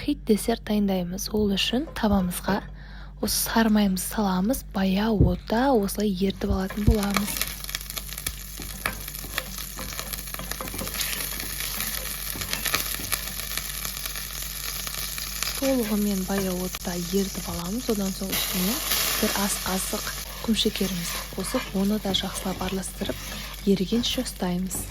Хит десерт дайындаймыз. Ол үшін табамызға осы сары майымызды саламыз, баяу отта осылай ерітіп алатын боламыз. Толығымен баяу отта ерітіп аламыз. Одан соң үстіне бір ас қасық құмшекерімізді қосып, оны да жақсылап араластырып, ерігенше ұстаймыз.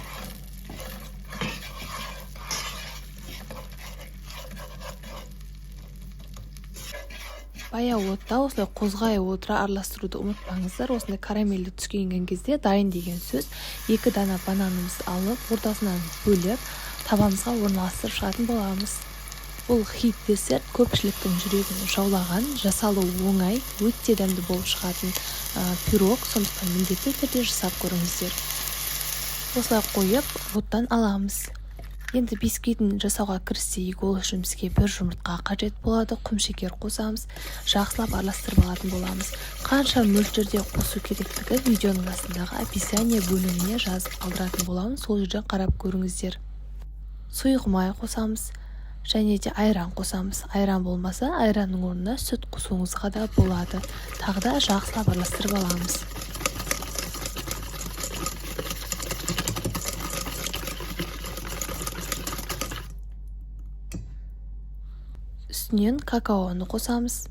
Баяу отта осылай қозғай отыра араластыруды ұмытпаңыздар. Осындай карамельді түске енген кезде дайын деген сөз. 2 дана бананымызды алып, ортасынан бөліп, табамызға орналастырып шығатын боламыз. Бұл хит десерт көпшіліктің жүрегін жаулаған, жасалуы оңай, өте дәмді болып шығатын пирог, сондықтан міндетті түрде жасап көріңіздер. Осылай қойып, оттан аламыз. Енді бисквитін жасауға кірісейік. Ол үшін бізге бір жұмыртқа қажет болады, құмшекер қосамыз, жақсылап араластырып алатын боламыз. Қанша мөлшерде қосу керектігі видеоның астындағы описание бөліміне жазып қалдыратын боламын, сол жерден қарап көріңіздер. Сұйық май қосамыз және де айран қосамыз. Айран болмаса, айранның орнына сүт қосуыңызға да болады. Тағы да жақсылап араластырып аламыз. Үстінен какаоны қосамыз.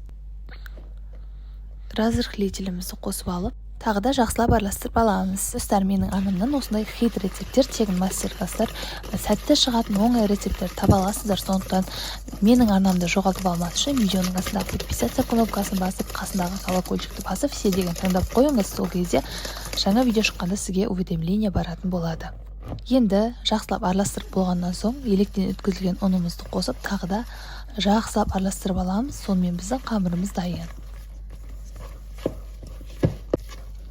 Разрыхлителімізді қосып алып, тағы да жақсылап араластырып аламыз. Достар, менің арнамнан осындай хит рецепттер, тегін мастер-класстар, сәтті шығатын оңай рецепттер таба аласыздар. Сондықтан менің арнамды жоғалтып алмас үшін видеоның астындағы подписаться кнопкасын басып, қасындағы колокольчикті басып, все деген таңдап қойыңыз. Сол кезде жаңа видео шыққанда сізге уведомление баратын болады. Енді жақсылап араластырып болғаннан соң електен өткізілген ұнымызды қосып, тағы да жақсылап араластырып аламыз. Сонымен біздің қамырымыз дайын.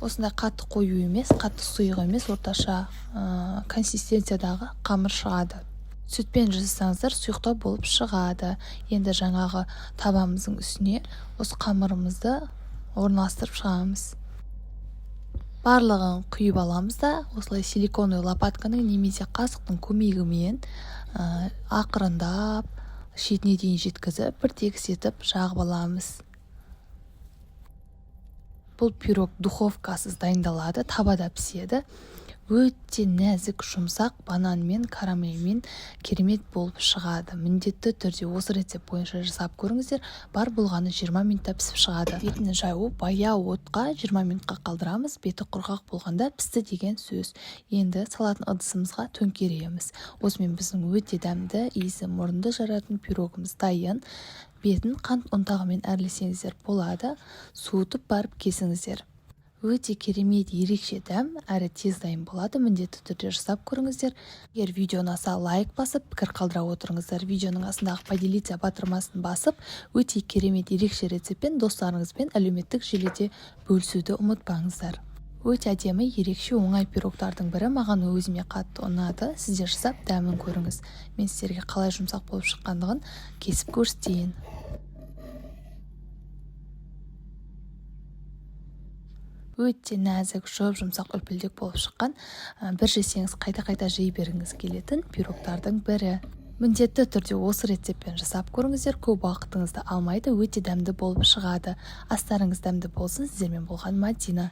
Осындай қатты қою емес, қатты сұйық емес, орташа консистенциядағы қамыр шығады. Сүтпен жасасаңыздар сұйықтау болып шығады. Енді жаңағы табамыздың үстіне осы қамырымызды орналастырып шығамыз. Барлығын құйып аламыз да, осылай силиконовый лопатканың немесе қасықтың көмегімен ақырындап шетіне дейін жеткізіп, бір тегіс етіп жағып аламыз. Бұл пирог духовкасыз дайындалады, табада піседі. Өте нәзік, жұмсақ, бананмен, карамельмен керемет болып шығады. Міндетті түрде осы рецепт бойынша жасап көріңіздер. Бар болғаны 20 минутта пісіп шығады. Бетін жауып, баяу отқа 20 минутқа қалдырамыз. Беті құрғақ болғанда пісті деген сөз. Енді салатын ыдысымызға төңкереміз. Осымен біздің өте дәмді, иісі мұрынды жаратын пирогымыз дайын. Бетін қант ұнтағымен әрлесеңіздер болады. Суытып барып кесіңіздер. Өте керемет, ерекше дәм, әрі тез дайын болады. Міндетті түрде жасап көріңіздер. Егер видео ұнаса, лайк басып, пікір қалдыра отырыңыздар. Видеоның астындағы поделиться батырмасын басып, өте керемет, ерекше рецептпен достарыңызбен әлеуметтік желіде бөлісуді ұмытпаңыздар. Өте әдемі, ерекше, оңай пирогтардың бірі, маған өзіме қатты ұнады. Сіздер жасап дәмін көріңіз. Мен сіздерге қалай жұмсақ болып шыққандығын кесіп көрсетейін. Өте нәзік, жұп-жұмсақ, үлпілдек болып шыққан, бір жесеңіз қайта-қайта жей бергіңіз келетін пирогтардың бірі. Міндетті түрде осы рецептпен жасап көріңіздер, көп уақытыңызды алмайды, өте дәмді болып шығады. Астарыңыз дәмді болсын, сіздермен болған Мадина.